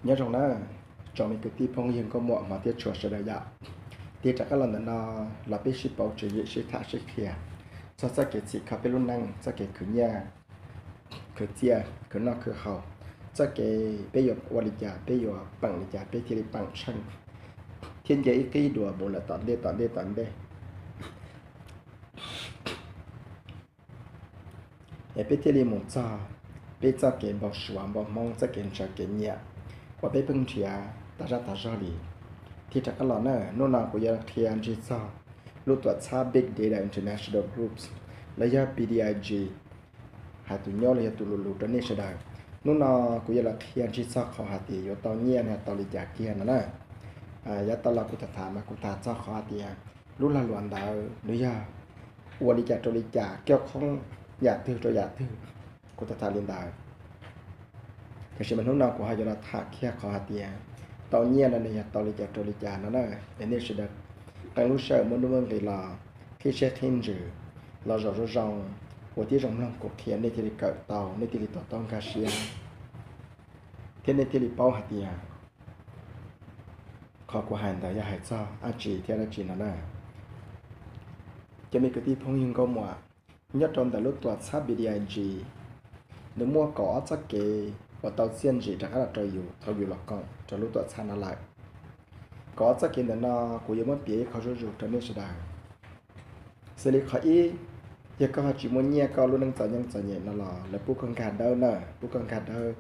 Nyob zoo na, tsoom me kwv tij phooj ywg nkauj muam hmov thiab tshua sawv daws yom. Tig rov qab los ntawm no los peb sib pauv tswv yim sib tham sib qhia txog txoj kev txhim kho peb lub neej, txoj kev khwv nyiaj, khwv txiaj, khwv noj khwv haus, txoj kev peb yuav ua li cas, peb yuav peem li cas peb thiaj li peem tsheej thiab nce ib qib dua mus lawm tom ntej tom ntej tom ntej. Es peb thiaj li mus txog peb txoj kev npau suav npau hmoob, txoj kev ntshaw kev nyiam uas peb pheej nrhiav tas zaj tas zog li. Tig rov qab los na, hnub no kuv yuav qhia ntsig txog lub tuam txhab Big Data International Groups, los yog P D I G, hais tus nyob los yog tus lus lus rau nej sawv daws. Hnub no kuv yuav los qhia ntsig txog qhov hais tias yuav tau nyiaj no tau li cas kiag no na. Yav tau los kuv tham tham mas kuv tham txog qhov hais tias lub lag luam ntawd nws yog ua li cas rau li cas, coj qhoob yam twg rau yam twg, kuv tham tham li ntawd. Tiam sis mas hnub no kuv ho yuav los tham kiag qhov hais tias tau nyiaj no nws yog tau li cas rau li cas no na. Es nej sawv daws qee lub sij hawm muaj nuj muaj nqis los qhib siab qhib ntsws, los zaum zoo zoo, ua tib zoo mloog kuv qhia nej thiaj li kawm tau, nej thiaj li to taub nkag siab, thiab nej thiaj li paub hais tias qhov kuv hais ntawd yog hais txog dab tsi thiab dab tsi no na. Cov me kwv tij phooj ywg nkauj muam, nyob rau ntawm lub tuam txhab B D I G, nws muaj kaum ob txoj kev uas tau txiaj ntsim rov qab los rau yus thaum yus los koom rau lub tuam txhab no lawm. Kaum ob txoj kev ntawm no kuv yuav muab piav ib qho zuj zus rau nej sawv daws. Xws li qhov ib, yog koj ho tsis muaj nyiaj, koj lub neej txom nyem txom nyem no los lawv pub koj nkag dawb na, pub koj nkag dawb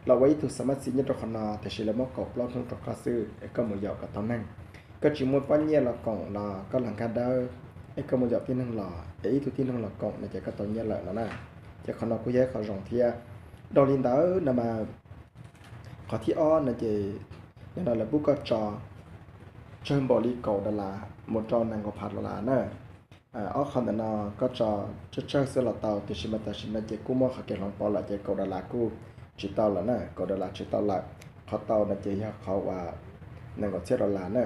los ua ib tug xav mab txiv nyob rau qhov no, tiam sis lawv muab kaum plaub hnub rau koj xwb es koj mus yaum kom tau neeg. Koj tsis muaj pob nyiaj los koom los koj los nkag dawb es koj mus yaum tib neeg los es ib tug tib neeg los koom no ces koj tau nyiaj lawm no na. Ces qhov no kuj yog ib qho zoo thiab. Dhau li ntawd no mas qhov thib ob no ces nim no lawv pub koj tso tsawg npaum li kaum dollar mus rau nees nkaum phav dollar na. Ob qho ntawm no koj tso tsawg tsawg xwb los tau, tiam sis mas tam sim no ces kuj muaj qhov kev hloov pauv lawm ces kaum dollar kuj tsis tau lawm na, kaum dollar tsis tau lawm. Qhov tau no ces yog qhov uas nees nkaum txhiab dollar na,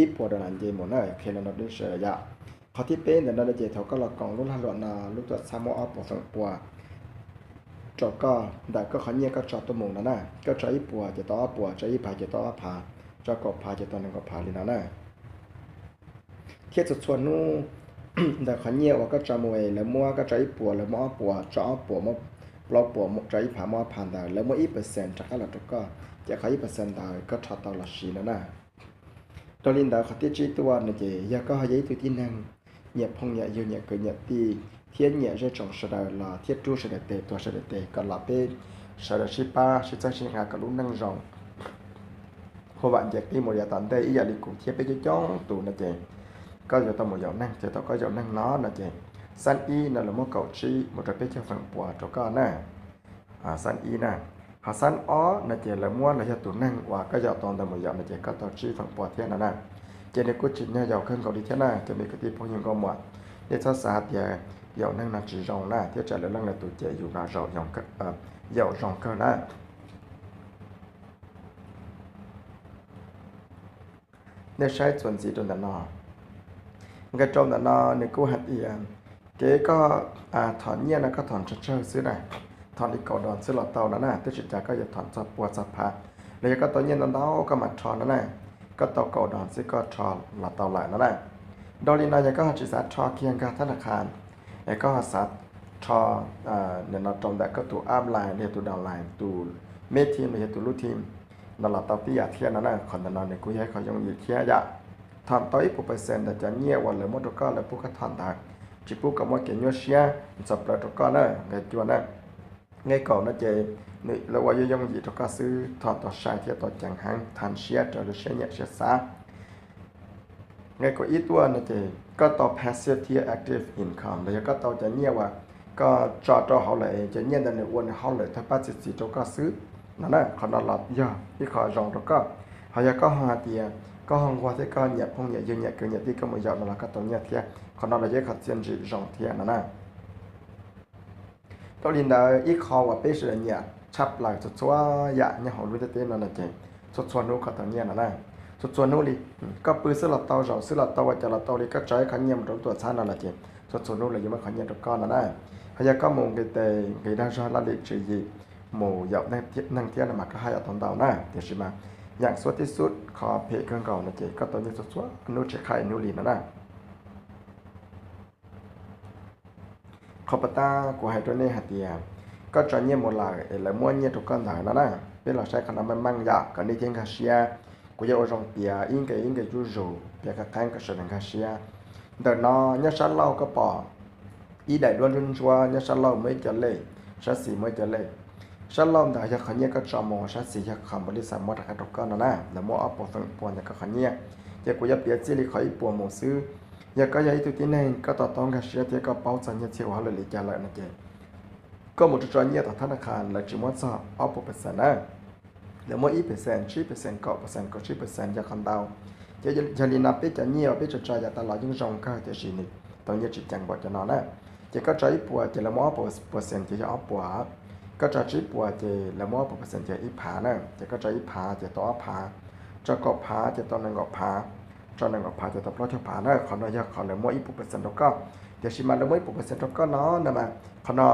ib puas dollar nce mus na, qhia no no deb sawv yom. Qhov thib peb ntawm no no ces thaum koj los koom lub lag luam no lub tuam txhab muab ob puas feem pua rau koj ntawm koj qhov nyiaj koj tso tuaj mus no na, koj tso ib puas ces tau ob puas, tso ib phav ces tau ob phav, tso kaum phav ces tau nees nkaum phav li no na. Thiab txhua txhua hnub ntawm qhov nyiaj uas koj tso mus es lawv muab, koj tso ib puas lawv muab ob puas, tso ob puas muab plaub puas, tso ib phav muab ob phav ntawd lawv muab ib percent rov qab los rau koj, ces qhov ib percent ntawd koj rho tau los siv no na. Dhau li ntawd qhov thib tsib tuaj no ces yog koj ho yog ib tug tib neeg nyiam phooj nyiam ywg nyiam kwv nyiam tij thiab nyiam zej tsoom sawv daws los thiab rub sawv daws tes tuag sawv daws tes kom los peb sawv daws sib pab sib txhawb sib nqa kom lub neej zoo, huaj vam nce qib mus yav tom ntej ib yam li kuv thiab peb coob coob tus no ces koj yuav tau mus yaum neeg, ces thaum koj yaum neeg no no ces xab ib no lawv muab kaum tsib mus rau peb caug feem pua rau koj na. Xab ib na, ho xab ob no ces lawv muab los yog tus neeg uas koj yaum tau ntawd mus yaum no ces koj tau tsib feem pua thiab no na. Ces nws kuj tsim nyog yaus kawg nkaus li thiab na cov me kwv tij phooj ywg nkauj muam. Nej txhob xav hais tias yaum neeg no tsis zoo na, thiab tsam lawv leej lawv tus ces yus no yaum zoo kawg na. Nej saib txuas ntxiv rau ntawm no, nqe rau ntawm no nws kuj hais tias kev koj thom nyiaj no koj thom ntsawg ntsawg xwb na, thom li kaum dollar xwb los tau no na, twb tsis cas koj yuav thom txog pua txog phav, los yog koj tau nyiaj ntau ntau koj mam rho no na, koj tau kaum dollar xwb koj rho los tau lawm no na. Dhau li no yog koj ho tsis xav rho kiag nkag thab naj qha, es koj ho xav rho nim no rau ntawm koj tus upline los yog tus downline, tus main team los yog tus lub team no los tau tib yam thiab no na. Qhov ntawm no nws kuj yog ib qho yooj yim thiab yom. Thom tau ib puas percent ntawm cov nyiaj uas lawv muab rau koj, lawv pub koj thom ntawd, tsis pub kom muaj kev nyuaj siab ntxhov plawv rau koj na, nqe cuaj na. Nqe kaum no ces nws lawv ua yooj yooj yim rau koj xwb, thom tau sai thiab tau ceev heev, tham siab raws lub siab nyiam siab xav. Nqe kaum ib tuaj no ces koj tau passive thiab active income, los yog koj tau cov nyiaj uas koj tso rau hauv lawm, cov nyiaj ntawd nws ua nws hauj lwm thawj pab txi txiv rau koj xwb no na. Qhov no los yog ib qho zoo rau koj. Ho yog koj ho hais tias koj ho nquag thiab koj nyiam phooj nyiam ywg nyiam kwv nyiam tij koj mus yaum no los koj tau nyiaj thiab, qhov no los yog ib qho txiaj ntsim zoo thiab no na. Dhau li ntawd ib qho uas peb sawv daws nyiam tshaj plaws txhua txhua yam nyob hauv lub ntiaj teb no no ces txhua txhua hnub koj tau nyiaj no na. Txhua txhua hnub li, koj pw xwb los tau, zaum xwb los tau, ua cas los tau li, koj tso ib qho nyiaj mus rau lub tuam txhab no los ces txhua txhua hnub los yuav muaj qhov nyiaj rau koj no na. Ho yog koj mus nqis tes nqis dag zog laj lim tswv yim, mus yaum neeg thiab no mas koj haj yam tau ntau na. Tiam sis mas yaam xuab tib xub qhov phem kawg nkaus no ces koj tau nyiaj txhua txhua hnub tsis qhaj ib hnub li no na. Qhov puas tab kuv hais rau nej hais tias koj tso nyiaj mus lawm es lawv muab nyiaj rau koj ntawd no na, peb los saib qhov no meej meej yom, kom nej thiaj nkag siab. Kuv yuav ua zoo piav ib nqe ib nqe zuj zus, piav qeeb qeeb kom sawv daws nkag siab. Ntawm no nyob sab laug koj pom ib daim duab ntsuab ntsuab, nyob sab laug muaj ib co lej, sab xis muaj ib co lej. Sab laug ntawd yog qhov nyiaj koj tso mus, sab xis yog qhov npaum li xav muab rov qab rau koj no na, lawv muab ob puas feem pua ntawm koj qhov nyiaj. Ces kuv yuav piav txij li qhov ib puas mus xwb. Yog koj yog ib tug tib neeg koj to taub nkag siab thiab koj paub txog nyiaj txiag ua hauj lwm li cas lawm no ces koj mus tso tso nyiaj tom thab na qha lawv tsis muab txog ob puas percent na. Lawv muab ib percent, tsib percent, kaum percent, kaum tsib percent yog qhov ntau. Ces yog li no peb cov nyiaj uas peb tso tso yav tas los yeej zoo kawg tiam sis nws tau nyiaj tsis ceev npaum cov no na. Ces koj tso ib puas ces lawv muab ob puas percent ces yog ob puas. Koj tso tsib puas ces lawv muab ob puas percent ces ib phav na, ces koj tso ib phav ces tau ob phav, tso kaum phav ces tau nees nkaum phav, tso nees nkaum phav ces tau plaub caug phav na. Qhov no yog qhov lawv muab ib puas percent rau koj. Tiam sis mas lawv muab ib puas percent rau koj no no mas qhov no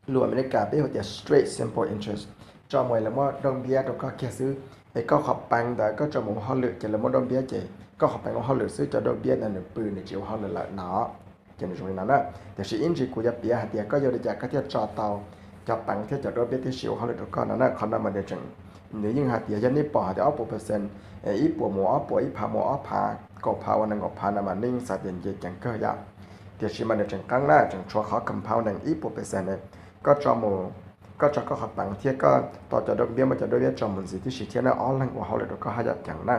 lus Amelikas peb hu tias straight simple interest, tso mus lawv muab dob npiab rau koj kiag xwb. Es koj qhov peev ntawd koj tso mus ua hauj lwm ces lawv muab dob npiab ces koj qhov peev ua hauj lwm xwb, cov dob npiab ntawd nws pw nws tsis ua hauj lwm lawm no. Ces nws zoo li no na. Tiam sis ib ntsis kuv yuav piav hais tias koj yuav li cas koj thiaj tso tau cov peev thiab cov dob npiab tib si ua hauj lwm rau koj no na. Qhov no mas nws tseem, nws yeej hais tias yog nej pom hais tias ob puas percent, ib puas mus ob puas, ib phav mus ob phav, kaum phav ua nees nkaum phav no mas nej yeej xav tias nce ceev kawg yom. Tiam sis mas nws tseem qeeb na, tseem tshuav qhov compounding ib puas percent na. Koj tso mus, koj tso koj qhov peev thiab koj tau cov dob npiab, muab cov dob npiab tso mus ntxiv tib si thiab na, ob leeg ua hauj lwm rau koj haj yam ceev na.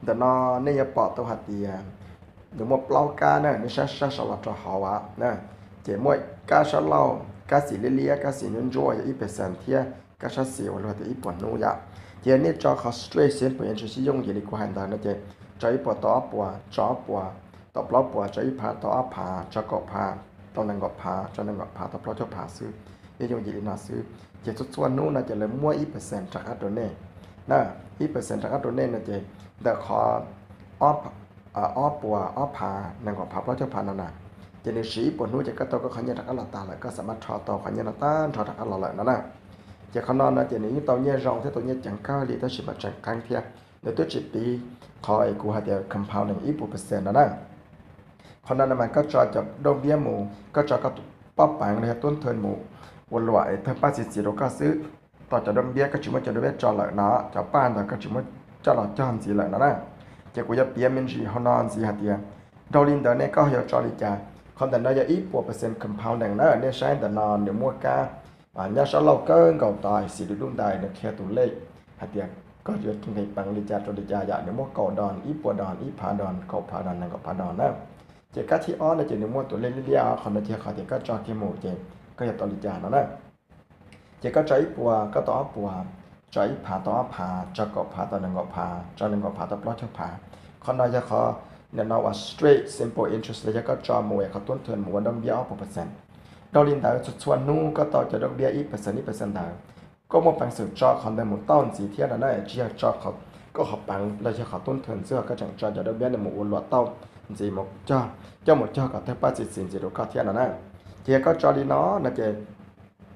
Ntawm no nej yuav pom tau hais tias nws muaj plaub kab na, nej saib sab saud los rau hauv na. Ces muaj kab sab laug, kab xim liab liab, kab xim ntsuab ntsuab yog ib percent thiab kab sab xis uas luag tias ib puas hnub yom. Ces nej tso qhov straight simple interest yooj yim li kuv hais ntawd no ces tso ib puas tau ob puas, tso ob puas tau plaub puas, tso ib phav tau ob phav, tso kaum phav tau nees nkaum phav, tso nees nkaum phav tau plaub caug phav xwb. Yeej yooj yim li no xwb. Ces txhua txhua hnub no ces lawv muab ib percent rov qab rau nej na. Ib percent rov qab rau nej no ces ntawm qhov ob puas, ob phav, nees nkaum phav, plaub caug phav no na, ces nws siv ib puas hnub ces koj tau koj qhov nyiaj rov qab los tas lawm, koj xam maj rho tau qhov nyiaj no tag nrho rov qab los lawm no na. Ces qhov no no ces nws yeej tau nyiaj zoo thiab tau nyiaj ceev kawg li tab sis mas tseem qeeb thiab. Nws twb tsis piv qhov es kuv hais tias compounding ib puas percent no na. Qhov no no mas koj tso cov dob npiab mus, koj tso koj paj peev los yog tub nthe mus ua luam es tawg paj txi txiv rau koj xwb. Tau cov dob npiab koj tsis muab cov dob npiab tso lawm no, cov paj ntawd koj tsis muab coj los cog ntxiv lawm no na. Ces kuv yuav piav me ntsis hauv no ntxiv hais tias dhau li ntawd ne koj yuav tso li cas. Qhov ntawm no yog ib puas percent compounding na, nej saib ntawm no nws muaj kab nyob sab laug kawg nkaus tod xim du dub ntais nws qhia tus lej hais tias koj yuav nqis peev li cas rau li cas yom, nws muaj kaum dos, ib puas dos, ib phav dos, kaum phav dos, nees nkaum phav dos na. Ces kab thib ob no ces nws muaj tus lej liab liab, qhov no ces qhov tias koj tso kiag mus ces koj yuav tau li cas no na. Ces koj tso ib puas koj tau ob puas, tso ib phav tau ob phav, tso kaum phav tau nees nkaum phav, tso nees nkaum phav tau plaub caug phav. Qhov no yog qhov nim no uas straight simple interest los yog koj tso mus es qhov tub nthe mus ua dob npiab ob puas percent. Dhau li ntawd txhua txhua hnub koj tau cov dob npiab ib percent ib percent ntawd, koj muaj peev xwm tso qhov ntawd mus tauj ntxiv thiab no na, tsis yog tso koj qhov peev los yog qhov tub nthe xwb, koj tseem tso cov dob npiab no mus ua luam tauj ntxiv, coj mus cog kom tawg paj txi txiv ntxiv rau koj thiab no na. Ces yog koj tso li no no ces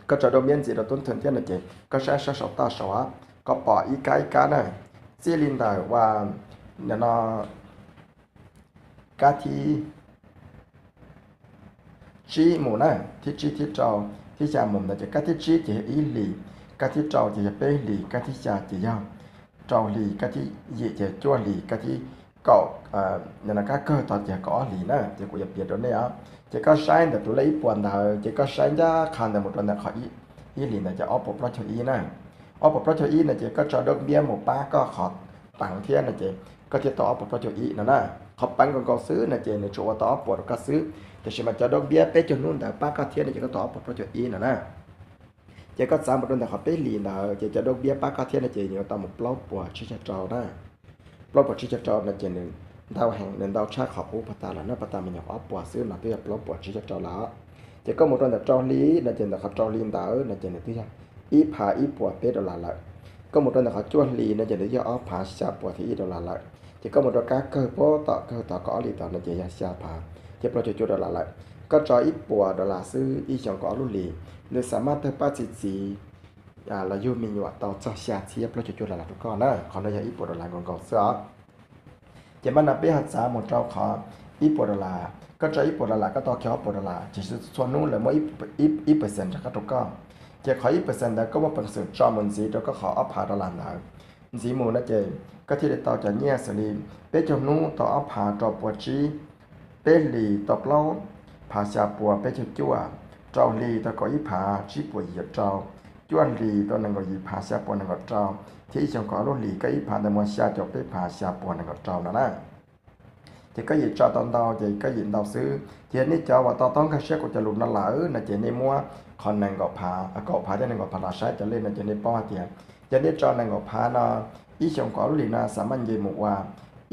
koj tso dob npiab ntxiv rau tub nthe thiab no ces koj saib sab saum toj saud, koj pom ib kab ib kab na, txij li ntawm uas nim no kab thib tsib mus na, thib tsib, thib rau, thib xya mus ntawd ces kab thib tsib ces yog ib hlis, kab thib rau ces yog peb hlis, kab thib xya ces yog rau hlis, kab thib yim ces cuaj hlis, kab thib kaum, nim no kab kawg tod ces kaum ob hlis na. Ces kuv yuav piav rau nej os. Ces koj saib ntawm tus lej ib puas ntawd ces koj saib ncaj qha ntawd mus rau ntawm qhov ib hlis ntawd ces ob puas plaub caug ib na. Ob puas plaub caug ib no ces koj tso dob npiab mus pab koj qhov peev thiab no ces koj thiaj tau ob puas plaub caug ib no na. Qhov peev nkaus nkaus xwb no ces nws tsuas ua tau ob puas rau koj xwb, tiam sis mas cov dob npiab peb caug hnub ntawd pab koj thiab no ces koj tau ob puas plaub caug ib no na. Ces koj txav mus rau ntawm qhov peb hlis ntawd ces cov dob npiab pab koj thiab no ces nws yuav tau mus plaub puas tsib caug rau na. Plaub puas tsib caug rau no ces nws ntau heev, nws ntau tshaj qhov qub pag tas lawm na, pag tas me nyuam ob puas xwb no twb yog plaub puas tsib caug rau lawm. Ces koj mus rau ntawm rau hli no ces ntawm qhov rau hli ntawd no ces nws twb yog ib phav ib puas peb dollar lawm. Koj mus rau ntawm qhov cuaj hlis no ces nws yog ob phav xya puas thiab ib dollar lawm. Ces koj mus rau kab kawg pab tom kawg tod kaum ob hlis tod no ces yog xya phav thiab plaub caug cuaj dollar lawm. koj tso ib puas dollar xwb ib xyoos kaum ob lub hlis, nws xav mas tawg paj txi txiv los yug me nyuam tau txog xya txhiab plaub caug cuaj dollar rau koj na. Qhov no yog ib puas dollar nkaus nkaus xwb os. Ces mas no peb ho txav mus rau qhov ib puas dollar, koj tso ib puas dollar koj tau kiag ob puas dollar, ces txhua hnub lawv muab ib percent rov qab rau koj. Ces qhov ib percent ntawd koj muaj peev xwm tso mus ntxiv rau koj qhov ob phav dollar ntawd. Ntxiv mus no ces koj thiaj li tau cov nyiaj xws li peb caug hnub tau ob phav rau puas tsib, peb hlis tau plaub phav xya puas peb caug cuaj, rau hlis tau kaum ib phav tsib puas yim caum rau, cuaj hlis tau nees nkaum yim phav xya puas nees nkaum rau, thiab ib xyoos kaum ob lub hlis koj ib phav ntawd muaj xya caum peb phav xya puas nees nkaum rau no na. Ces koj yim tso tau ntau ces koj yim ntau xwb. Ces nej cov uas to taub nkag siab kuv cov lus no lawm no ces nej muab qhov nees nkaum phav, kaum phav thiab nees nkaum phav los saib cov lej no ces nej paub hais tias yog nej tso nees nkaum phav no, ib xyoos kaum ob lub hlis no xav mas nce mus ua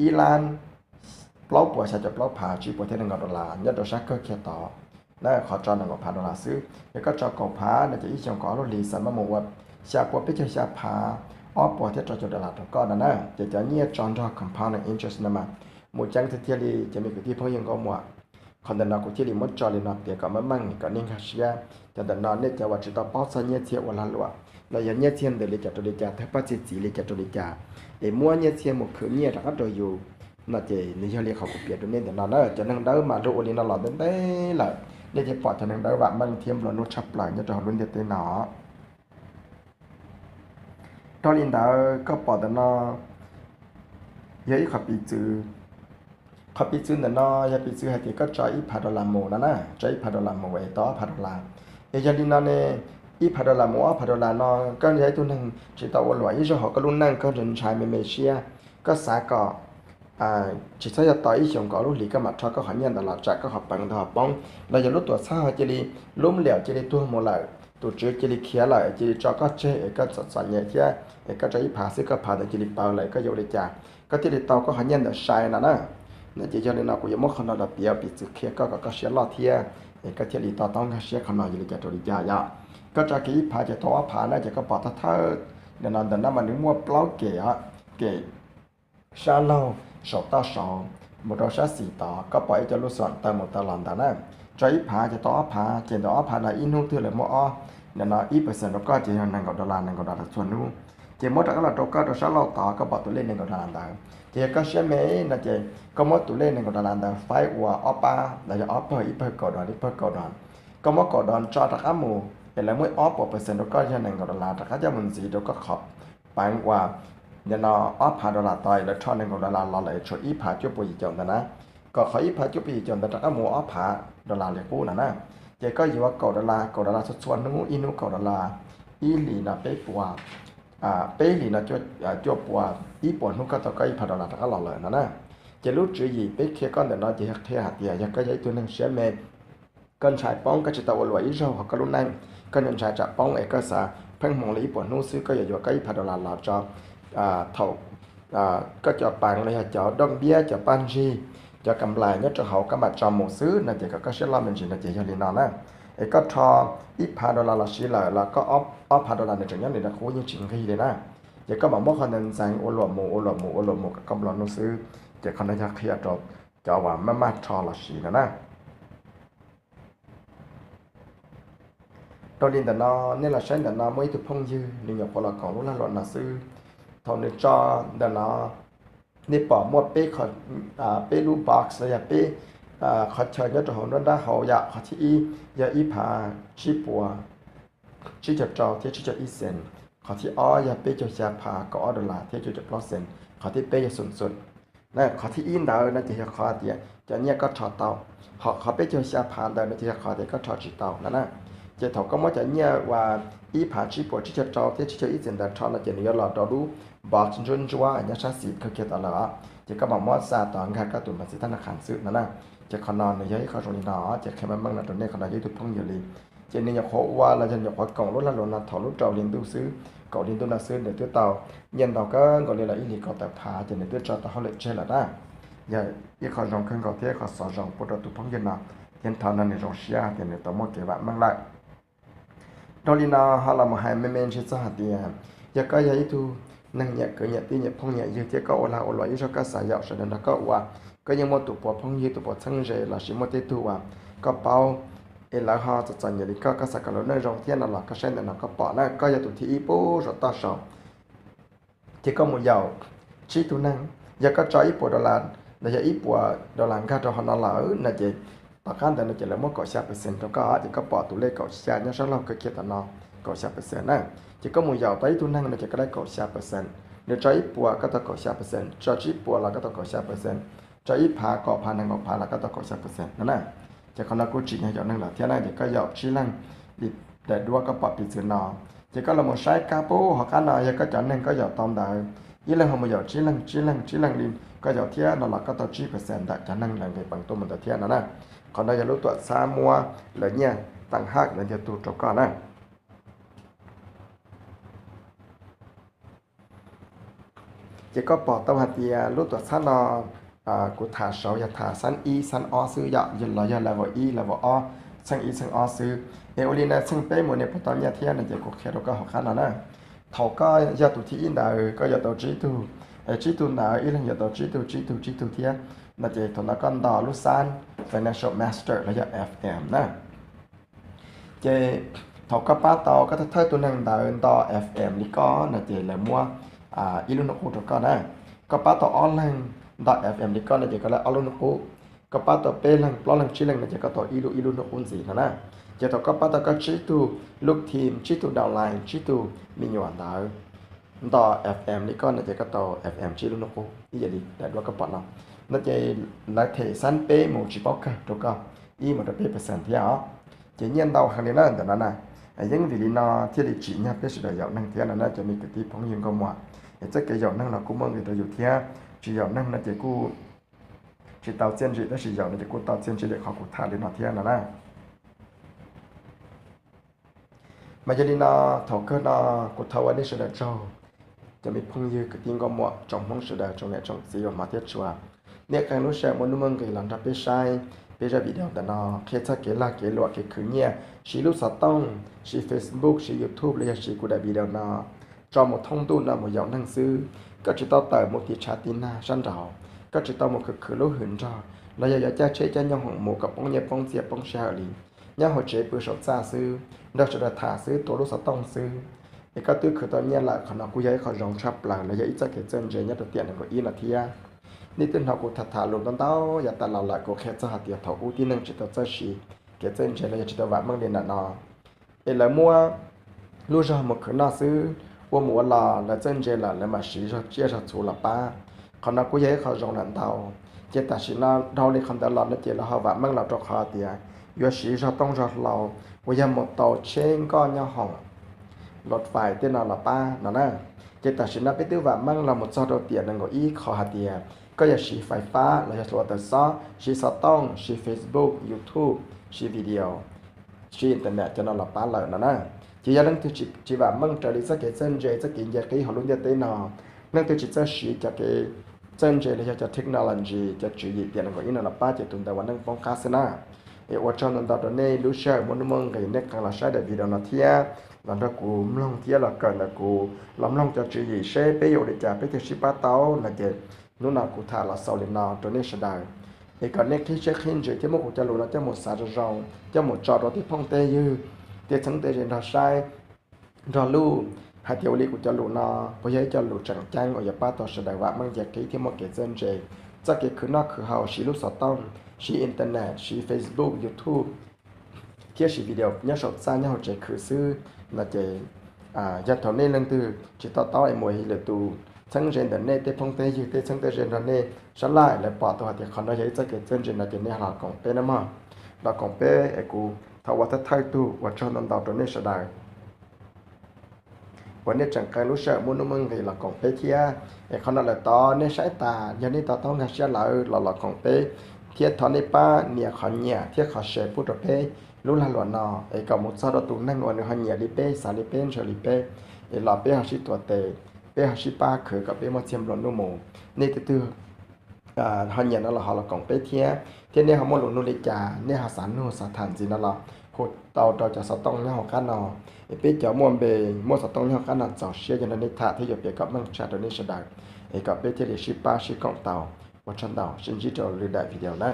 ib lab plaub puas xya caum plaub phav tsib puas thiab nees nkaum dollar nyob rau sab kawg kiag tod na, qhov tso nees nkaum phav dollar xwb. Yog koj tso kaum phav no ces ib xyoos kaum ob lub hlis xav mas mus ua xya puas peb caug xya phav ob puas thiab rau caum dollar rau koj no na. Ces cov nyiaj tso nrog compounding interest no mas mus ceev tiag tiag li cov me kwv tij phooj ywg nkauj muam. Qhov ntawm no kuv thiaj li muab tso li no piav kom meej meej kom nej nkag siab. Cov ntawm no nej cov uas tsis tau paub txog nyiaj txiag ua lag luam los yog nyiaj txiag ntawm li cas rau li cas, tawg paj txi txiv li cas rau li cas, es muab nyiaj txiag mus khwv nyiaj rov qab rau yus no ces nws yog li qhov kuv piav rau nej ntawm no na. Cov neeg dawb mas luag ua li no los ntev ntev lawm, nej thiaj pom cov neeg dawb vam meej thiab nplua nuj tshaj plaws nyob rau hauv lub ntiaj teb no. Dhau li ntawd koj pom ntawm no yog ib qhov piv txwv. Qhov piv txwv ntawm no yog piv txwv hais tias koj tso ib phav dollar mus no na, tso ib phav dollar mus es tau ob phav dollar. Es yog li no ne, ib phav dollar mus ob phav dollar no koj yog ib tug neeg tsis tau ua luam ib zaug hauv koj lub neej, koj ntshai ntshai me me siab, koj xav kom tsis txhob yog tos ib xyoos kaum lub hlis koj mam rho koj qhov nyiaj ntawd los tsam koj qhov peev ntawd ho poob, los yog lub tuam txhab ho cia li lub liam cia li tuag mus lawm, tus tswv cia li khiav lawm, cia li tso koj tseg es koj txom txom nyem thiab es koj tso ib phav xwb koj phav ntawd cia li pawv lawm koj yuav ua li cas, koj thiaj li tau koj qhov nyiaj ntawd sai no na. No ces yog li no kuv yuav muab qhov no los piav piv txwv qhia koj kom koj siab loj thiab es koj thiaj li to taub nkag siab qhov no yog li cas rau li cas yom. Koj tso kiag ib phav ces tau ob phav na, ces koj pom thawj thawj ntawm no, ntawm no mas nws muaj plaub kem os, kem sab laug saum toj saud mus rau sab xis tod, koj pom ib co lub xom taw mus taw los ntawd na. Tso ib phav ces tau ob phav, ces ntawm ob phav no ib hnub twg lawv muab ob, ntawm no ib percent rau koj ces yog nees nkaum dollar, nees nkaum dollar txhua hnub. Ces muab rov qab los rau koj rau sab laug tod, koj pom tus lej nees nkaum dollar ntawd. Ces yog koj siab me no ces koj muab tus lej nees nkaum dollar ntawd faib ua ob pab, los yog ob pawg, ib pawg kaum dollar, ib pawg kaum dollar. Koj muab kaum dollar tso rov qab mus es lawv muab ob puas percent rau koj yog nees nkaum dollar rov qab coj mus ntxiv rau koj qhov peev uas ntawm no ob phav dollar tod es lawv rho nees nkaum dollar los lawm tshuav ib phav cuaj puas yim caum ntawd na. Kom qhov ib phav cuaj puas yim caum ntawd rov qab mus ua ob phav dollar li qub no na. Ces koj yuav kaum dollar, kaum dollar txhua txhua hnub, ib hnub kaum dollar, ib hlis no peb puas, peb hlis no cuaj puas, ib puas hnub koj tau koj ib phav dollar rov qab los lawm no na. Ces lub tswv yim peb qhia koj ntawm no ces yog qhia hais tias yog koj yog ib tug neeg siab me, koj ntshai poob, koj tsis tau ua luam ib zaug hauv koj lub neej, koj ntshai tsam poob es koj xav pheej hmoov li ib puas hnub xwb, koj yuav yuav koj ib phav dollar los tso thaum koj cov peev los yog cov dooj npiab, cov paj ntsig, cov kam nplais nyob rau hauv koj mam tso mus xwb no ces kom koj siab loj me ntsis no ces yog li no na. Es koj rho ib phav dollar los siv lawm los koj ob phav dollar nws tseem nyob nws li qub yeej tsis nqig li na. Ces koj mam muab qhov ntawd ntxeev ua luam mus ua luam mus ua luam mus kom koj nplua nuj xwb. Ces qhov no yog qhia rau cov uas maj maj rho los siv no na. Dhau li ntawm no, nej los saib ntawm no muaj ib tug phooj ywg nws nyuam qhuav los koom lub lag luam no xwb. Thaum nws tso ntawm no, nej pom muaj peb, peb lub box los yog peb qhov chaw nyob rau hauv nruab nrab hauv yom. Qhov thib ib yog ib phav tsib puas tsib caug rau thiab tsib caug ib xees. Qhov thib ob yog peb caug xya phav kaum ob dollar thiab cuaj caum plaub xees. Qhov thib peb yog xum xum. Qhov thib ib ntawd no ces yog qhov tias cov nyiaj koj rho tau, ho qhov peb caug xya phav ntawd no ces yog qhov tias koj rho tsis tau no na. Ces thaum koj muab cov nyiaj uas ib phav tsib puas tsib caug rau thiab tsib caug ib xees ntawd rho no ces nws yuav los rau lub box ntsuab ntsuab nyob sab xis kawg kiag tod lawm os. Ces koj mam muab xa tod nkag koj tus ma xis thab na qhas xwb no na. Ces qhov no nws yog ib qho zoo li no, ces qhia meej meej no rau nej, qhov no yog ib tug phooj ywg li. Ces nws nyuam qhuav ua los yog nyuam qhuav koom lub lag luam no thaum lub rau hli ntuj xwb, kaum hli ntuj no xwb, nws twb tau nyiaj ntau kawg nkaus li los ib hlis kaum tawm phav, ces nws twb tso tau hauj lwm tseg lawm na. Yog ib qho zoo kawg nkaus thiab ib qho xov zoo pub rau tus phooj ywg no, thiab thaum no nws zoo siab tias nws tau muaj kev vam meej lawm. Dhau li no ho los mus hais me me ntsis txog hais tias yog koj yog ib tug neeg nyiam kwv nyiam tij nyiam phooj nyiam ywg thiab koj ua lag ua luam ib zaug koj xav yaum sawv daws nrog koj ua, koj yeej muaj tus puas phooj ywg tus puas txheeb ze lossis muaj tej tug uas koj paub, es lawv ho txom txom nyem li koj, koj xav kom lawv lub neej zoo thiab no los koj saib ntawm no koj pom na, koj yog tus thib ib pub saum toj saud. Ces koj mus yaum tsib tug neeg, yog koj tso ib puas dollar, los yog ib puas dollar nkag rau hauv no lawm no ces tom qab ntawd no ces lawv muab kaum xya percent rau koj, ces koj pom tus lej kaum xya nyob sab laug kawg kiag tom no, kaum xya percent na. Ces koj mus yaum tau ib tug neeg no ces koj tau kaum xya percent. Nws tso ib puas koj tau kaum xya percent, tso tsib puas los koj tau kaum xya percent, tso ib phav, kaum phav, nees nkaum phav los koj tau kaum xya percent no na. Ces qhov no kuj tsim nyog yaum neeg lawm thiab na, ces koj yaum tsib leeg li daim duab koj pom piv txwv no. Ces koj los mus saib kab pub hauv qab no, yog koj cov neeg koj yaum tau ntawd, ib leeg ho mus yaum tsib leeg, tsib leeg, tsib leeg li koj yaum thiab no los koj tau tsib percent ntawm cov neeg lawv nqis peev tuaj mus ntawd thiab no na. Qhov no yog lub tuam txhab muab lawv nyiaj teem haj lawv ntiag tug rau koj na. Ces koj pom tau hais tias lub tuam txhab no kuv tham saud yog tham xab ib xab ob xwb yom, los yog level ib level ob, txheej ib txheej ob xwb. Es ua li na txheej peb mus nws puas tau nyiaj thiab no ces kuv qhia rau koj hauv qab no na. Thaum koj yog tus thib ib ntawd koj yuav tau tsib tug, es tsib tug ntawd ib leeg yuav tau tsib tug tsib tug tsib tug thiab no ces thaum ntawd koj nto lub xab Financial Master los yog F M na. Ces thaum koj pab tau koj thawj thawj tus neeg ntawd nto F M li koj no ces lawv muab ib lub hnub qub rau koj na. Koj pab tau ob leeg nto F M li koj no ces koj tau ob lub hnub qub. Koj pab tau peb leeg plaub leeg tsib leeg no ces koj tau ib lub ib lub hnub qub ntxiv no na. Ces thaum koj pab tau koj tsib tug lub team, tsib tug downline, tsib tug me nyuam ntawd nto F M li koj no ces koj tau F M tsib lub hnub qub ib yam li daim duab koj pom no. No ces lawv them xab peb mus tsis paub kawg rau koj ib mus rau peb percent thiab os. Ces nyiaj ntau heev li na ntawm no na. Yeej vim li no thiaj li tsim nyog peb sawv daws yaum neeg thiab no na cov me kwv tij phooj ywg nkauj muam. Es txoj kev yaum neeg no kuj muaj nqis rau yus thiab, tsis yaum neeg no ces kuj tsis tau txiaj ntsig, tab sis yaum no ces kuj tau txiaj ntsig li qhov kuv tham li no thiab no na. Mas yog li no, thaum kawg no kuv thov ua nej sawv daws tsaug, cov me phooj ywg kwv tij nkauj muam tsoom Hmoob sawv daws, tsoom niam tsoom txiv uas hmov thiab tshua. Nej qee lub sij hawm muaj nuj muaj nqis los nrog peb saib peb zaj video ntawm no qhia txog kev lag kev luam kev khwv nyiaj, siv lub xov tooj, siv Facebook, siv YouTube los yog siv kuv daim video no tso mus thoob ntuj no mus yaum neeg xwb. Koj tsis tau tawm mus tiv tshav tiv nag sab nraud, koj tsis tau mus khwv khwv lub hws nrog los yog yuav caij tsheb caij nyooj hoom mus kom poob nyiaj poob txiaj poob sij hawm li. Nyob hauv tsev pw saum txaj xwb, nrog sawv daws tham xwb, tuav lub xov tooj xwb, es koj twb khwv tau nyiaj lawm. Qhov no kuj yog ib qho zoo tshaj plaws los yog ib txoj kev txawj ntse nyob rau tiam nees nkaum ib no thiab. Nej twb hnov kuv tham tham lus ntau ntau yav tas los lawm, kuv qhia txog hais tias thaum ub tib neeg tsis tau txawj siv kev txawj ntse los yog tsis tau vam meej li ntawm no, es lawv muab lub zog mus khwv noj xwb, ua mus ua los lawv txawj ntse lawm lawv mam siv zog tsiaj zog txhu los pab. Qhov no kuj yog ib qho zoo lawm ntau. Ces tam sim no dhau li qhov ntawd los no ces lawv ho vam meej los rau qhov tias yuav siv zog tooj zog hlau uas yog mus tau tsheb nkoj nyob hoom, los fais tej no los pab no na. Ces tam sim no peb twb vam meej los mus txog rau tiam nees nkaum ib qhov hais tias koj yog siv fais fab los yog hluav taws xob, siv xov tooj, siv Facebook, YouTube, siv video, siv internet cov no los pab lawm no na. Ces yog leej twg tsis vam meej raws li txoj kev txawj ntse txoj kev nce qib hauv lub ntiaj teb no, leej twg tsis txawj siv cov kev txawj ntse los yog cov technology cov tswv yim tiam nees nkaum ib no los pab ces tus ntawd ua neej poob qab xwb na. Es ua tsaug ntau ntau rau nej lub sij hawm muaj nuj muaj nqis nej qee los saib daim video no thiab los nrog kuv mloog thiab los kawm ntawm kuv los mloog cov tswv yim seb peb yuav ua li cas peb thiaj sib pab tau no ces hnub no kuv tham los xaus li no rau nej sawv daws. Es kom nej qhib siab qhib ntsws thiab muab kuv cov lus no coj mus xav zoo zoo, coj mus tso rau tej phooj tej ywg, tej txheeb tej ze nrog saib nrog luj, hais tias ua li kuv cov lus no puas yog ib co lus tseem ceeb uas yuav pab tau sawv daws vam meej nce qib thiab muaj kev txawj ntse, txoj kev khwv noj khwv haus siv lub xov tooj, siv internet, siv Facebook, YouTube, thiab siv video nyob saum txaj nyob hauv tsev khwv xwb no ces yog thaum nej leej twg tsis to taub es mus lwm tus txheeb ze ntawm nej tej phooj tej ywg tej txheeb tej ze nrog nej sab laj lawv pom tau hais tias qhov no yog ib txoj kev txawj ntse no ces nej los koom peb na mog. Los koom peb es kuv thov ua thawj thawj tug ua tsaug ntau ntau rau nej sawv daws. Uas nej tseem qee lub sij hawm muaj nuj muaj nqis los koom peb thiab. Es qhov no lawm tod nej saib tas yog nej to taub nkag siab lawm los los koom peb, thiab thov nej pab nias qhov nyiam thiab qhov share pub rau peb lub lag luam no es kom mus txog rau tus neeg uas nws ho nyiam li peb, xav li peb, ntshaw li peb, es los peb ho sib tuav tes, peb ho sib pab khwv kom peb muaj txiag nplua nuj mus. Nej tus twg ho nyiam no los ho los koom peb thiab, thiab nej ho muaj lus nug li cas, nej ho xav nug xav tham ntxiv no los hu tau rau cov xov tooj nyob hauv qab no. Es peb cov muaj npe, muaj xov tooj nyob hauv qab no txaus siab yuav nrog nej tham thiab yuav piav kom meej tshaj rau nej sawv daws, es kom peb thiaj li sib pab sib koom tau. Ua tsaug ntau, sib ntsib rau lwm daim video na.